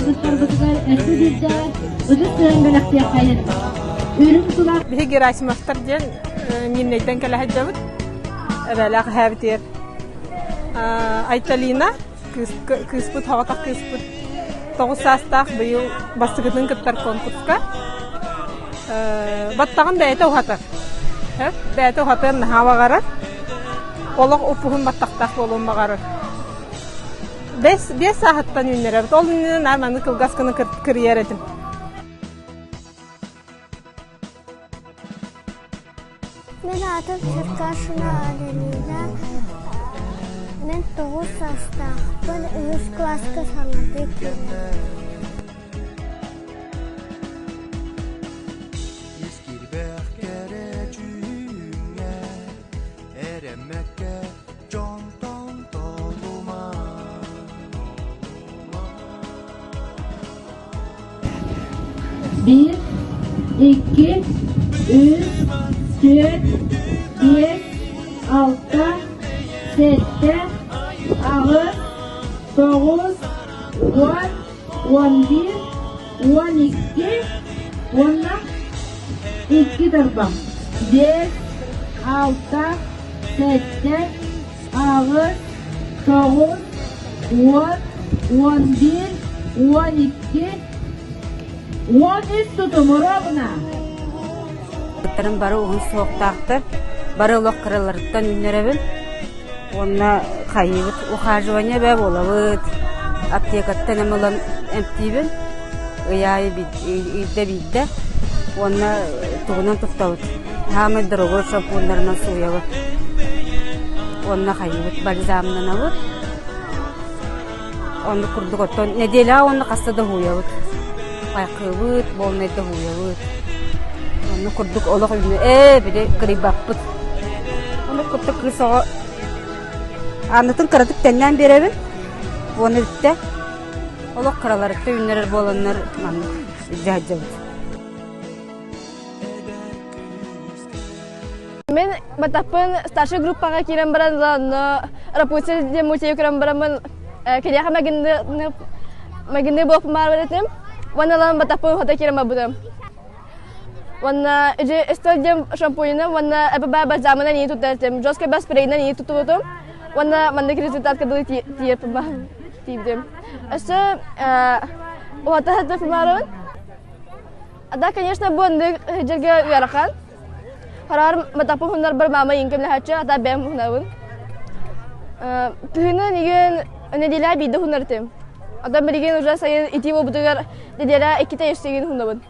кыргыттарбытыгар өссө биирдэ ытыс тыаһын бэлэхтиэххэйин. Үрүҥ тулах Биһи Герасимовтар диэн Миирнэйтэн кэлэ сылдьабыт. Эбээлээх эһээбитигэр Айталина кыыспыт, соҕотох кыыспыт 9 саастаах быйыл бастакытын кыттар конкурска. Баттаҕын бэйэтэ уһатар. Бэйэтэ уһатыан наһаа баҕарар. Олох уппуһун баттахтаах буолуон баҕарар. 5 сааһыттан үүннэрэбит. Ол иннинэ наар маннык кылгас гына кырыйар этим. Мин аатым Черкашина Аделина. Мин 9 саастаахпын, үһүс кылааска саҥардыы киирдим. Искирбэх кэрэ дьүһүҥҥэ эрэммэккэ дьонтон толума. Биир, икки, үс, түөрт, биэс, алта, сэттэ, аҕыс, тоҕус, уон, 11, 12 уонна икки тарбах. Биэс, алта, сэттэ, аҕыс, тоҕус, уон, 11, 12, 13 тутум ровно. Ыттарым бары уһун суохтаахтар, бары олох кыраларыттан үүннэрэбин. Уонна хайыыбыт ухаживание бээ буолабыт, аптекаттан эм ылан эмтиибин, ый аайы ыйда биирдэ уонна тугунан туттабыт, саамай дорогой шампуннарынан сууйабыт уонна хайыыбыт бальзамнанабыт. Оннук курдук оттон нэдиэлэҕэ уонна хаста да уһуйабыт, хайкыыбыт, буолунайда уһуйабыт. Оннук курдук олох үүнэ ээ били кырыйбаппыт. Оннук курдук кыыс оҕо аанытын кыратык тэннээн биэрэбин уонна бүттэ. Олох кыраларыкта үүннэрэр буоланнар маннык илдьэ сылдьабыт. Мин батаппын старшай группаҕа киирэн баран онно Рапунцель диэн музейы көрөн бараммын киниэхэ магинны магинны буолпун баар этим. Уонна ылан батаппын хото киирэн барбытым. Уонна ити Эстель диэн шампунинан уонна ЭПБ бальзамынан ии туттар этим. Жесткий бас спрейинэн ии туттубутум. Уонна маннык результатка дылы тиийэрпин тиийдим. Өссө уһата сылдьар баарыбын. Да, конечно, бу оннук сылдьарга ыарахан. Хараар матаппын хуннарбар маама иин көмөлөһөөччү, ата бэйэм хунабын. Кыһынын игин нэдиэлэ биирдэ хуннар этим. Оттон билигин уже сайын итии буолбутугар нэдиэлэ иккитэ үстэ игин хуннабын.